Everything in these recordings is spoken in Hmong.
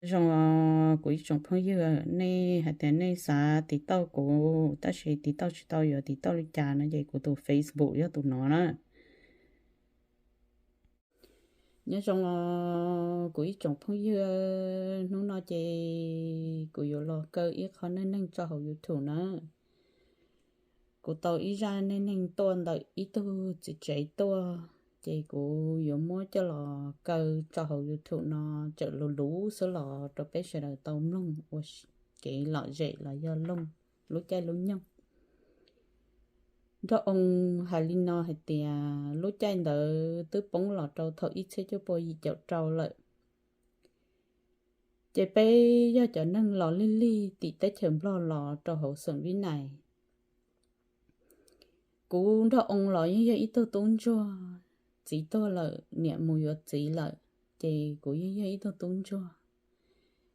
Zoo os kuv ib tsoom phooj ywg, nej hais tias nej xav tiv tauj kuv tab sis tiv tauj tsis tau yuav tiv tauj li cas no ces kuv tus Facebook yog tus no na. Nyob zoo os kuv ib tsoom phooj ywg, hnub no ces kuv yuav los kaw ib qho neej neeg tso hauv YouTube na. Kuv tau ib zaj neej neeg tuaj ntawm ib tug txiv tsev tuaj, ces kuv yuav muab coj los kaw tso hauv YouTube no, txawm luv luv xwb los rau peb sawv daws tau mloog ua kev lom zem los yog lub caij lub nyoog. Nraug Oo hais li no hais tias lub caij ntawd twb poob los rau thaum ib txhiab cuaj pua yim caum rau lawm. Ces peb yog cov neeg los lig lig tim teb chaws Nplog los rau hauv xeem Vib Nais. Kuv Nraug Oo los yeej yog ib tug tub ntsuag, txiv tuag lawm niam mus yuav txiv lawm, ces kuv yeej yog ib tug tub ntsuag.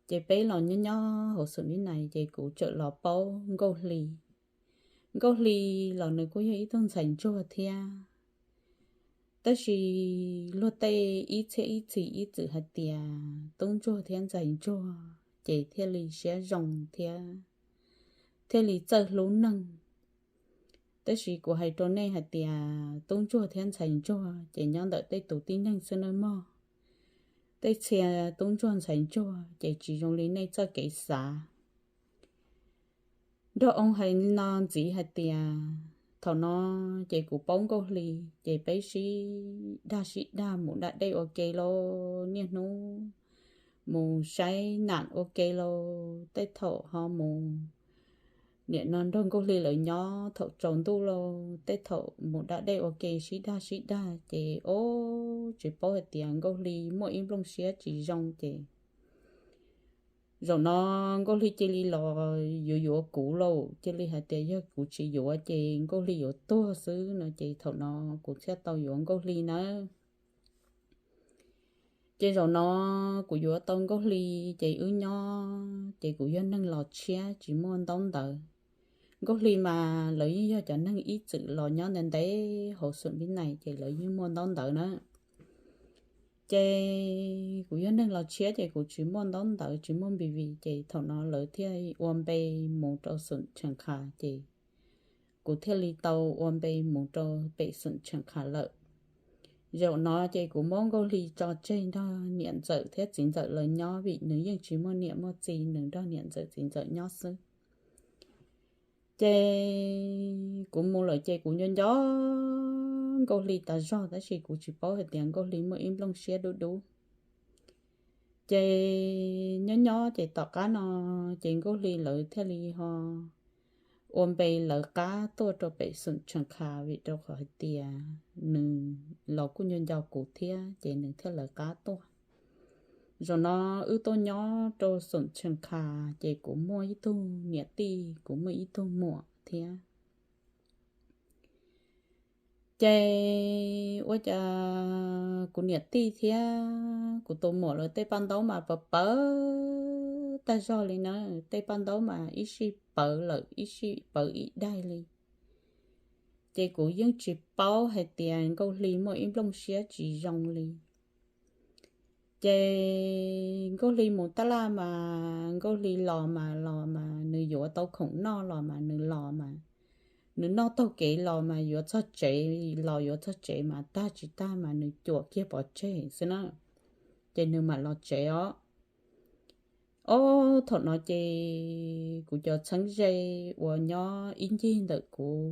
Ces peb los nyob nyob hauv xeem Vib Nais ces kuv txawm los paub Nkauj Hli. Nkauj Hli los nws kuj yog ib tug ntxhais ntsuag thiab. Tab sis luag tej ib txhiab ib txhis ib txwm hais tias tub ntsuag thiab ntxhais ntsuag ces thiaj li siab zoo thiab thiaj li txawj hlub neeg. Tab sis kuv hais rau nej hais tias tub ntsuag thiab ntxhais ntsuag ces nyob ntawm tej tus tib neeg xwb nawb mog. Tej txhia tub ntsuag ntxhais ntsuag ces tsis zoo li nej txoj kev xav. Nraug Oo hais no ntxiv hais tias thaum no ces kuv paub Nkauj Hli, ces peb sib dag sib dag mus da dej ua ke lauj, niaj hnub mus saib nam ua ke lauj. Tej thaum ho mus, nim no nrog Nkauj Hli lawv nyob thaum tsaus ntuj lauj, tej thaum mus da dej ua ke sib dag sib dag ces ob tsis paub hais tias Nkauj Hli muaj ib nplooj siab tsis zoo ces zaum no Nkauj Hli cia li los yuav yuav kuv lauj, cia li hais tias yog kuv tsis yuav ces Nkauj Hli yuav tuag xwb no ces thaum no kuv thiaj tau yuav Nkauj Hli nawb. Ces zaum no kuv yuav tau Nkauj Hli ces wb nyob ces kuv yog neeg los tshiab tsis muaj ntaub ntawv. Nkauj Hli mas lawv yeej yog cov neeg ib txwm los nyob ntev ntev hauv xeem Vib Nais ces lawv yeej muaj ntaub ntawv na. Ces kuv yog neeg los tshiab ces kuv tsis muaj ntaub ntawv tsis muaj npis vis ces thaum no lawv thiaj ua npe mus rau xeem Tsheem Khas ces kuv thiaj li tau ua npe mus rau pem xeem Tsheem Khas lawm. Zaum no ces kuv muab Nkauj Hli tso tseg nrog niam ntxawm thiab txiv ntxawm lawv nyob vim nws yeej tsis muaj niam muaj txiv, nws nrog niam ntxawm txiv ntxawm nyob xwb. Ces kuv mus lawm ces kuv nco nco Nkauj Hli tas zog tab sis kuv tsis paub hais tias Nkauj Hli muaj ib nplooj siab dub dub. Ces nyob nyob ces tom qab no ces Nkauj Hli lawv thiaj li ho ua npe lawv qab tuaj rau pem xeem Tsheem Khas vim rau qhov hais tias nws los kuj nco nco kuv thiab ces nws thiaj lawv qab tuaj. Zaum no wb tuaj nyob rau xeem Tsheem Khas ces kuv muaj ib tug niam tij, kuv muaj ib tug muam thiab. Ces ua cas kuv niam tij thiab kuv tus muam lawv tej paj ntaub mas pawv pawv tag zog li na, tej paj ntaub mas ib sij pawv lawm ib sij pawv ib daig li. Ces kuv yeej tsis paub hais tias Nkauj Hli muaj ib nplooj siab tsis zoo li. Ces Nkauj Hli mus taj laj mas Nkauj Hli los mas los mas nws yuav tau khoom noj los mas nws los mas, nws noj taug kev los mas yuav txog tsev, los yuav txog tsev mas tag tsis tag mas nws cuam kiag pov tseg xwb na, ces nws mam los tsev os. Ob thaum no ces kuv cov txheeb ze uas nyob ib ncig ntawm kuv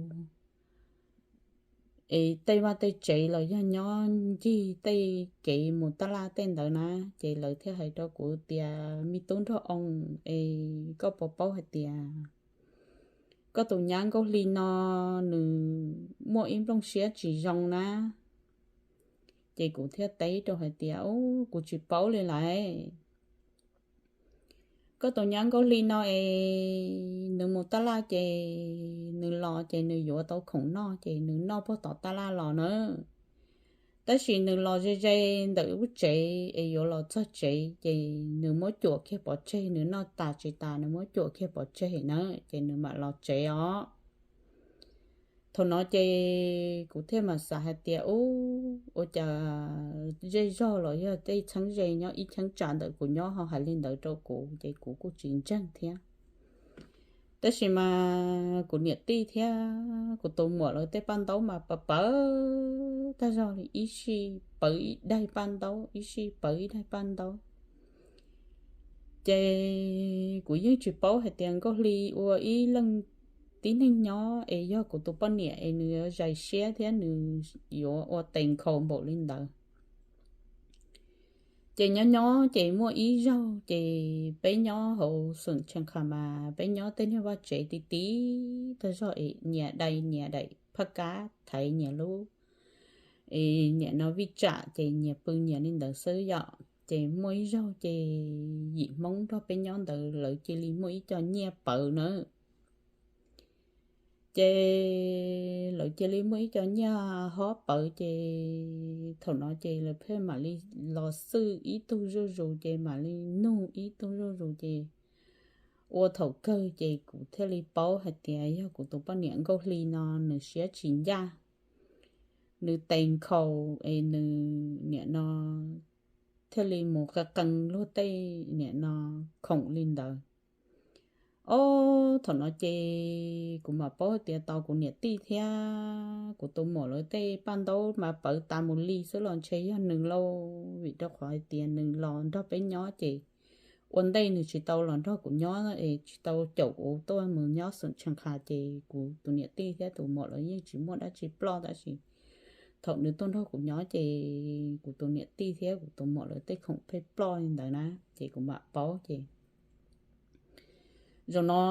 es tej vaj tej tsev los yog nyob ncig tej kev mus taj laj tej ntawd na, ces lawv thiaj hais rau kuv tias, me tub Nraug Oo, es koj puas paub hais tias koj tus nyab Nkauj Hli no nws muaj ib nplooj siab tsis zoo na? Ces kuv thiaj teb rau hais tias, u, kuv tsis paub li lawm. Koj tus nyab Nkauj Hli no es nws mus taj laj ces nws los ces nws yuav tau khoom noj ces nws noj puag tom taj laj los na. Tab sis nws los ze ze ntawm lub tsev es yuav los txog tsev ces nws muab cuam kiag pov tseg, nws noj tas tsis tas nws muab cuam kiag pov tseg na, ces nws mam los tsev os. Thaum no ces kuv thiaj mam xav hais tias, ub, ua cas zej zog los yog tej txheeb ze nyob ib cheeb tsam ntawm kuv nyob ho hais li ntawd rau kuv, ces kuv kuj tsis ntseeg thiab. Tab sis mas kuv niam tij thiab kuv tus muam lawv tej paj ntaub mas pawv pawv tag zog li, ib sij pawv ib daig paj ntaub, ib sij pawv ib daig paj ntaub. Ces kuv yeej tsis paub hais tias Nkauj Hli ua ib leej tib neeg nyob es yog kuv tus poj niam es nws yuav zais siab thiab nws yuav ua tes nkhaus npaum li ntawd. Ces nyob nyob ces muaj ib zaug ces peb nyob hauv xeem Tshees Khas mas peb nyob tej niag vaj tsev ti ti tag zog es nyias dai nyias daim phaj kab thaiv nyias lub, es nyias no vij tsam ces nyias pw nyias li ntawd xwb yom. Ces muaj ib zaug ces yim Hmoob nrog peb nyob ntawd lawv cia li muaj ib co nyiaj pawv na. Ces lawv cia li muaj ib co nyiaj hob pawv ces thaum no ces lawv pheej mam li los xwj ib tug zuj zus ces mam li nug ib tug zuj zus ces ua thaum kawg ces kuv thiaj li paub hais tias yog kuv tus poj niam Nkauj Hli no nws siab tsis ncaj, nws tes nkhaus es nws niam no thiaj li mus qee qee luag tej niam no khoom li ntawd. Ob, thaum no ces kuv mam paub tias tau kuv niam tij thiab kuv tus muam lawv tej paj ntaub mas pawv tas mus li xwb los ntshe yog nws lauj, vim rau qhov hais tias nws los nrog peb nyob ces ua ntej nws tsis tau los nrog kuv nyob es tsis tau caum kuv tuaj mus nyob xeem Tshees Khas ces kuv tus niam tij thiab tus muam lawv yeej tsis muaj dab tsi ploj tab sis thaum nws tuaj nrog kuv nyob ces kuv tus niam tij thiab kuv tus muam lawv tej khoom pheej ploj li ntawd na, ces kuv mam paub ces zaum no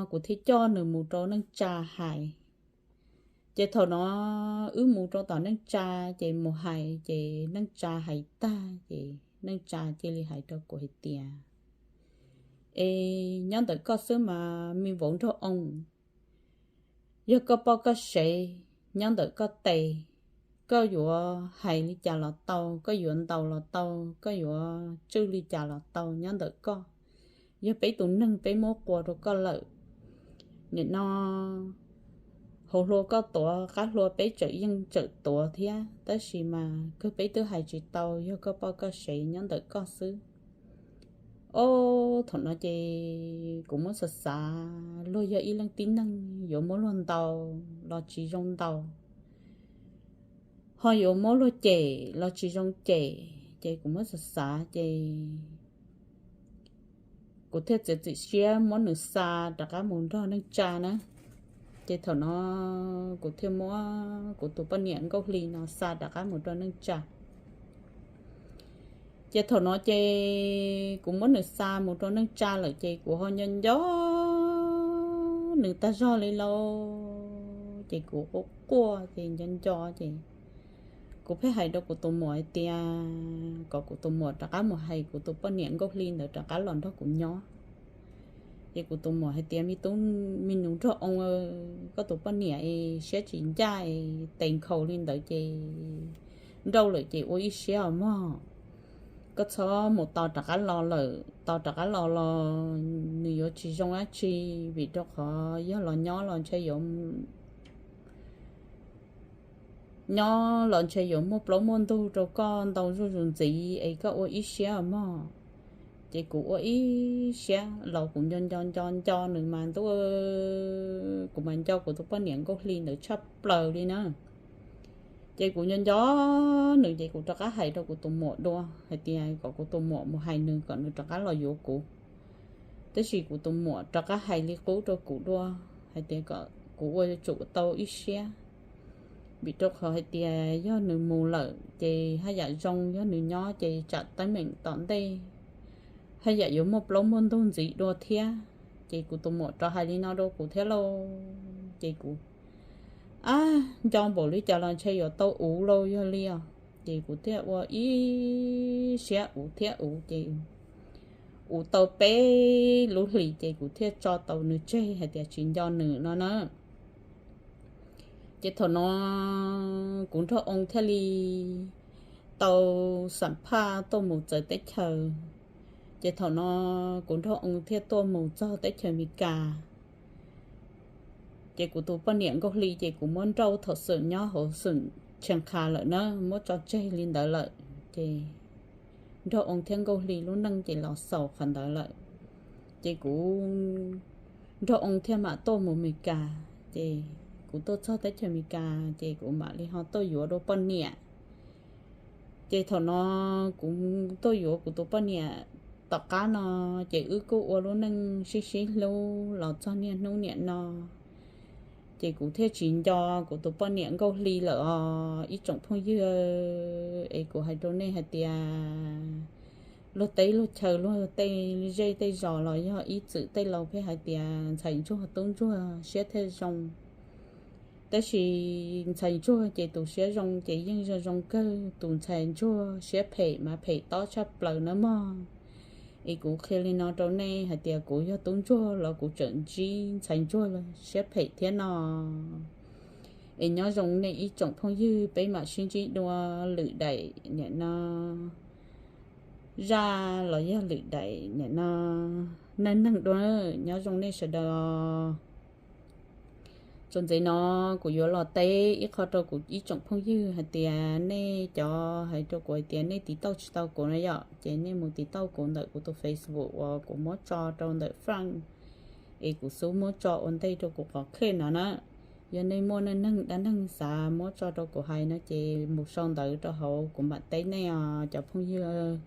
kuv thiaj coj nws mus rau neej tsa hais. Ces thaum no wb mus rau tom neej tsa ces mus hais ces neej tsa hais tag ces neej tsa cia li hais rau kuv hais tias, es nyob ntawm koj xwb mas me vauv nraug oo, yog koj poj koj sev nyob ntawm koj tes, koj yuav hais li cas los tau, koj yuav ntaus los tau, koj yuav tswj li cas los tau nyob ntawm koj. Yog peb tus neeg peb muab qua rau koj lawm, nim no hauv hlua koj tuav qab hlua peb tseem yeej tseem tuav thiab, tab sis mas kawg peb twb hais tsis tau, yog koj poj koj sev nyob ntawm koj xwb. Ob, thaum no ces kuv muab xav xav luag yog ib leej tib neeg yuav muab luag ntaus los tsis zoo ntaus, ho yuav muab luag cem los tsis zoo cem, ces kuv muab xav xav ces kuv thiaj txiav txim siab muab nws xa rov qab mus nrog neej tsa na. Ces thaum no kuv thiaj muab kuv tus poj niam Nkauj Hli no xa rov qab mus rau neej tsa. Ces thaum no ces kuv muab nws xa mus rau neej tsa lawm ces kuv ho nco nco nws tag zog li lauj, ces kuv quaj quaj ces nco nco ces kuv pheej hais rau kuv tus muam hais tias kom kuv tus muam rov qab mus hais kuv tus poj niam Nkauj Hli ntawd rov qab los nrog kuv nyob. Ces kuv tus muam hais tias, me tub, me nus nraug oo, koj tus poj niam es siab tsis ncaj es tes nkhaus li ntawd ces nrauj lawm ces ua ib siab os mog. Koj txhob mus tos rov qab los lawm, tos rov qab los los nws yuav tsis zoo dab tsi, vim rau qhov yog los nyob los ntshe yuav nyob los ntshe yuav muaj plaub muaj ntug rau koj ntau zuj zus ntxiv es koj ua ib siab os mog. Ces kuv ua ib siab los kuv nco nco nco nco nws mas ntuj, kuv mas nco kuv tus poj niam Nkauj Hli ntawd tshaj plaws li na. Ces kuv nco nco nws ces kuv rov qab hais rau kuv tus muam dua hais tias kom kuv tus muam mus hais nws kom nws rov qab los yuav kuv. Tab sis kuv tus muam rov qab hais li qub rau kuv dua hais tias kom kuv ua yuav tsum tau ib siab, vim rau qhov hais tias yog nws mus lawm ces haj yam zoo, yog nws nyob ces tsam teeb meem tom ntej haj yam yuav muaj plaub muaj ntug ntxiv dua thiab. Ces kuv tus muam rov hais li no rau kuv thiab lauj, ces kuv ab nco npaum li cas los ntshe yuav tau uv lauj yog li os. Ces kuv thiaj ua ib siab uv thiab uv ces uv tau peb lub hlis ces kuv thiaj tso tau nws tseg hais tias tsis nco nws no na. Ces thaum no kuv nraug oo thiaj li tau xam phaj tuaj mus txawv teb chaws. Ces thaum no kuv nraug oo thiaj tuaj mus txog teb chaws Amelikas. Ces kuv tus poj niam Nkauj Hli ces kuv muab nrauj thaum xwm nyob hauv xwm Tsheej Qha lawm na, muab tso tseg li ntawd lawm. Ces Nraug Oo thiab Nkauj Hli lub neej ces los xaus qhov ntawd lawm. Ces kuv, Nraug Oo thiaj mam tuaj mus Mes Kas, ces kuv tuaj txog teb chaws Mes Kas ces kuv mam li ho tuaj yuav dua poj niam. Ces thaum no kuv tuaj yuav kuv tus poj niam tom qab no, ces wb kuj ua lub neej sib sib hlub los txog niaj hnub niam no. Ces kuv thiaj tsis nco kuv tus poj niam Nkauj Hli lawm os ib tsoom phooj ywg. Es kuv hais rau nej hais tias luag teb luag chaw luag tej zej tej zos los yog ib txwm tej laus pheej hais tias ntxhais ntsuag tub ntsuag siab thiaj zoo. Tab sis ntxhais ntsuag ces tus siab zoo ces yeej zoo zoo kawg, tus ntxhais ntsuag siab phem mas phem tob tshaj plaws na mog. Es kuv qhia li no rau nej hais tias kuv yog tub ntsuag los kuv tseem ntsib ntxhais ntsuag siab phem thiab no. Es nyob zoo nej ib tsoom phooj ywg, peb mam sib ntsib dua lwm daim niam no zaj los yog lwm daim niam no neej neeg dua. Nyob zoo nej sawv daws. Txuas ntxiv no kuv yuav los teb ib qho rau kuv ib tsoom phooj ywg hais tias nej cov hais rau kuv hais tias nej tiv tauj tsis tau kuv na yom, ces nej mus tiv tauj kuv ntawm kuv tus Facebook uas kuv muab tso rau ntawm front, es kuv xub muab tso ua ntej rau kuv qhov clip no na. Yog nej muaj neej neeg dab neeg xav muab tso rau kuv hais no ces mus sau ntawv rau hauv kuv mam teb nej os cov phooj ywg.